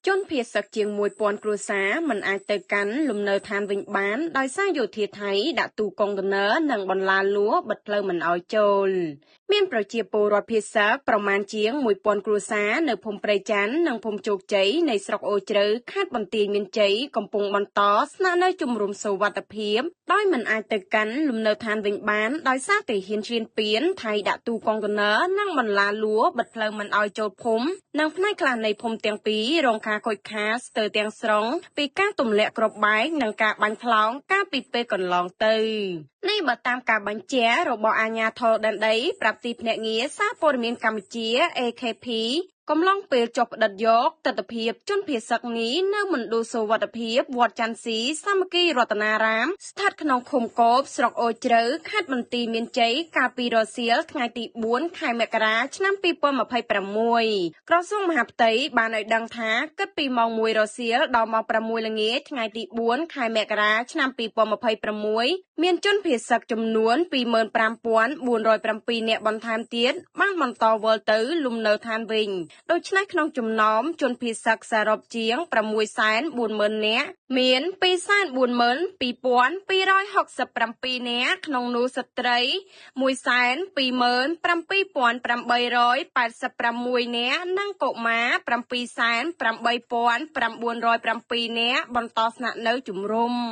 ជនភៀសសឹកជាង1000គ្រួសារមិនអាចទៅកាន់លំនៅឋានវិញបានដោយសារយោធាថៃដាក់ទូកុងតឺន័រនិងបន្លាលួបិទផ្លូវមិនឲ្យចូល។ មានប្រជាពលរដ្ឋភៀសសឹកប្រមាណជាង1000គ្រួសារនៅភូមិព្រៃច័ន្ទនិងភូមិជោគជ័យនៃស្រុកអូជ្រៅខេត្តបន្ទាយមានជ័យកំពុងបន្តស្នាក់នៅជំរំសុវត្ថិភាពដោយមិនអាចទៅកាន់លំនៅឋានវិញបានដោយសារទាហានឈ្លានពានថៃដាក់ទូកុងតឺន័រនិងបន្លាលួបិទផ្លូវមិនឲ្យចូលភូមិនិងផ្នែកខ្លះនៃភូមិទាំងពីររងការខូចខាតស្ទើរទាំងស្រុងពីការទម្លាក់គ្រាប់បែកនិងការបាញ់ផ្លោងកាលពីពេលកន្លងទៅ។ នេះបើតាមការបញ្ជាក់របស់អាជ្ញាធរដែនដីប្រាប់ទីភ្នាក់ងារសារព័ត៌មានកម្ពុជា AKP កំឡុងពេលចុះផ្តិតយកទិដ្ឋភាពជនភៀសសឹកនេះនៅមណ្ឌលសុវត្ថិភាពវត្តច័ន្ទស៊ីសាមគ្គីរតនារាមស្ថិតក្នុងឃុំកោបស្រុកអូជ្រៅខេត្តបន្ទាយមានជ័យកាលពីរសៀលថ្ងៃទី4ខែមករាឆ្នាំ2026។ ក្រសួងមហាផ្ទៃបានឲ្យដឹងថាគិតពីម៉ោង1រសៀលដល់ម៉ោង6ល្ងាចថ្ងៃទី4ខែមករាឆ្នាំ2026មានជនភៀសសឹកចំនួន25407នាក់បន្ថែមទៀតបានបន្តវិលទៅលំនៅឋានវិញ។ ដូច្នេះក្នុងចំណោមជនភៀសសឹកសរុបជាង640,000នាក់មាន242,267នាក់ក្នុងនោះស្ត្រី127,886នាក់និងកុមារ708,907នាក់បន្តស្នាក់នៅជំរំ។